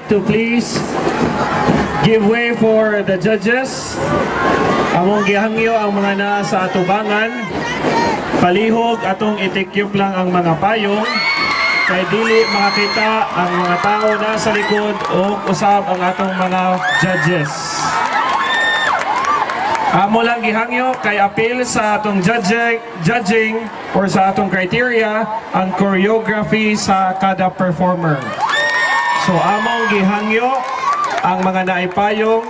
to please give way for the judges. Among gihangyo ang mga naa sa atubangan. Palihog atong itikyop lang ang mga payong kay dili makakita ang mga tao na sa likod o usab ang atong mga judges. Amo lang gihangyo kay apil sa atong judging or sa atong criteria ang choreography sa kada performer. So among gihangyo ang mga naipayong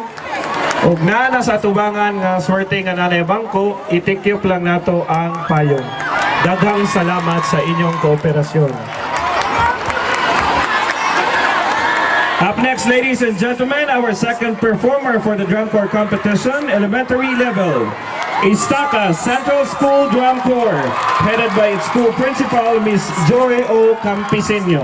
ug naa na sa atubangan nga swerte nga nanay bangko, itikyop lang nato ang payong. Daghang salamat sa inyong kooperasyon. Up next, ladies and gentlemen, our second performer for the drum corps competition, elementary level, Istaka Central School Drum Corps, headed by its school principal, Miss Joy O. Campisinio.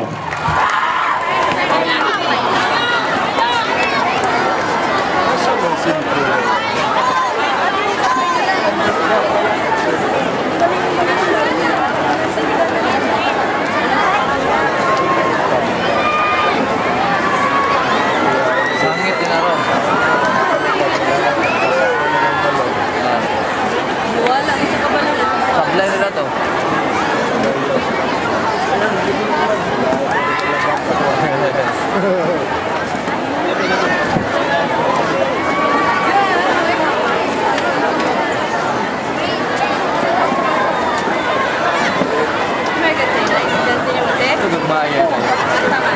Sangit din aron. Wala, isa ka ba lang? Sablay nila to. May ganda yun. Ganda niya mate. Ito gagmaya. Tama.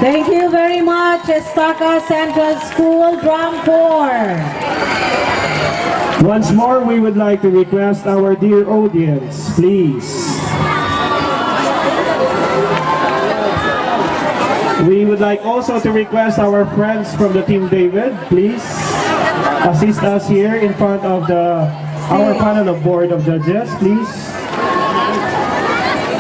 Thank you very much, Estaca Central School Drum Corps. Once more, we would like to request our dear audience, please. We would like also to request our friends from the Team David, please assist us here in front of the our panel of board of judges, please.